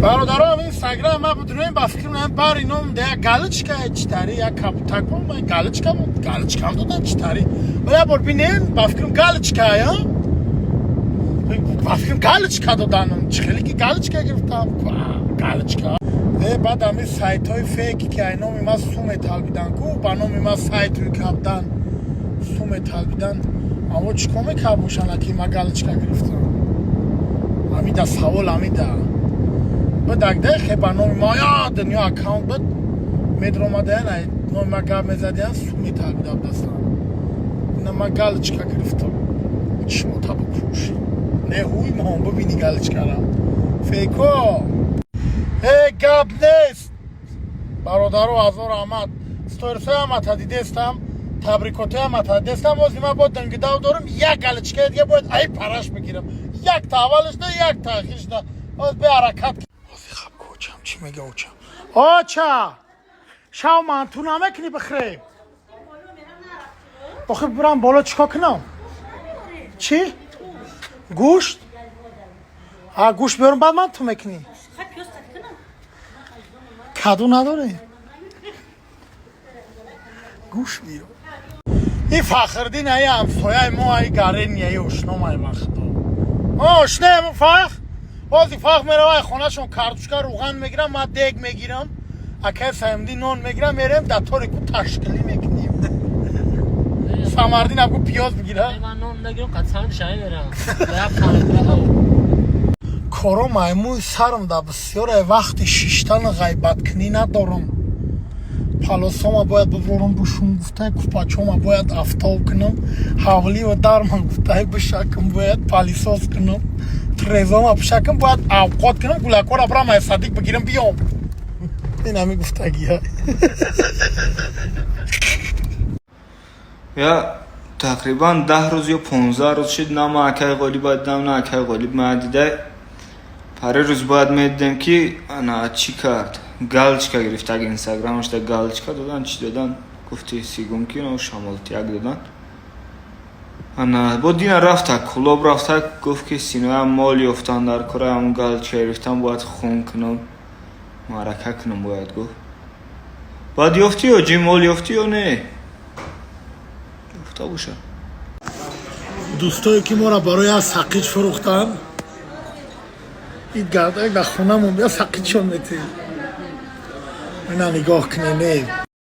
Бародарам, Инстаграм ма будроем, ба фикр менам, бари ном да як галочка читари, як кабутак бо галочка, галочкам додан читари. Я бор бинем, ба фикрам, галочка я. Ба фикрам, галочка доданам. Чӣ хеле ки галочка гирифтам? Галочка. Э, баъд ҳами сайтҳои фейки, ки ай номи ма сум металбидан ку, ба номи ма сайтҳои кабдан сум металбидан, аммо чӣ кор мекард бошанд, ки ма галочка гирифтам? Ҳамида савол, ҳамида бидагда хе ба номи ма я дунё аккаунт буд, медромадаян, ай номи ма гап мезадиян, сум металбида дастам. Ина ма галочка гирифтам, чимота бикуш, не ҳуй моҳон бибини галочкара фейко. Э, гап нест, бародару, ҳазор раҳмат. Сторисои ҳамата дидестам, табрикотои ҳамата дидестам. Бози ма бо дангидав дорам, як галочкаи дига бояд ай параш бигирам. Якта аввалиш на, якта ахириш на. Боз беҳаракат. Ози хаб кочам чӣ мега? Очам, оча, шав манту намекунӣ, бихӯрем. Охи бирам боло, чӣ кор кунам? Чӣ гӯшт? А, гӯшт биёрам, баъд манту мекунӣ. Каду надорӣ? Гӯш биё. Ин Фахриддин ай ҳамсояи мо, ай гарени, ай ошном, ай вақто ошнем Фах. Ози Фах мерава, ай хонашон картошка, руған мегирам, ма дег мегирам, акай Саимдин нон мегирам, мерем дар торику ташкилӣ мекунем. Самардин абгу пиёз бигира. Ман нон нагирам, қад шай мерам. Як қанат. Коро маймуи сарам да бисёре, вақти шиштану ғайбаткунӣ надорам. Палосома бояд бибурам, бушум гуфтай, купачома бояд афтоб кунам, ҳавливу дарма гуфтай бишакам, бояд пылесос кунам, трезома бишакам, бояд авқот кунам, гулакора бирам ай садик бигирам, биём. Ин ҳами гуфтагиҳа. Я тақрибан 10 рӯз ё 15 рӯз шид, на ман акай Ғолиба дидам, на акай Ғолиб мана дида. Пари рӯз бояд медидем, ки ана чӣ кард, галочка гирифт, аг Инстаграмашда галочка додан, чӣ додан, гуфти сигум, ки шамолтияк додан. Ана бо дина рафта Кулоб, рафта гуфт, ки синоям мол ёфтан дар кора, ҳамн галочка гирифтан, бояд хун кунам, маърака кунам бояд, гуфт. Баъд ёфтӣ ё ҷи мол ёфтӣ ё не? Ёфта боша. Дӯстое, ки моро барои аз сақич фурӯхтанд, ин гардак дар хонамон бия, сақичшон метиҳем. Ина нигоҳ кунед, не.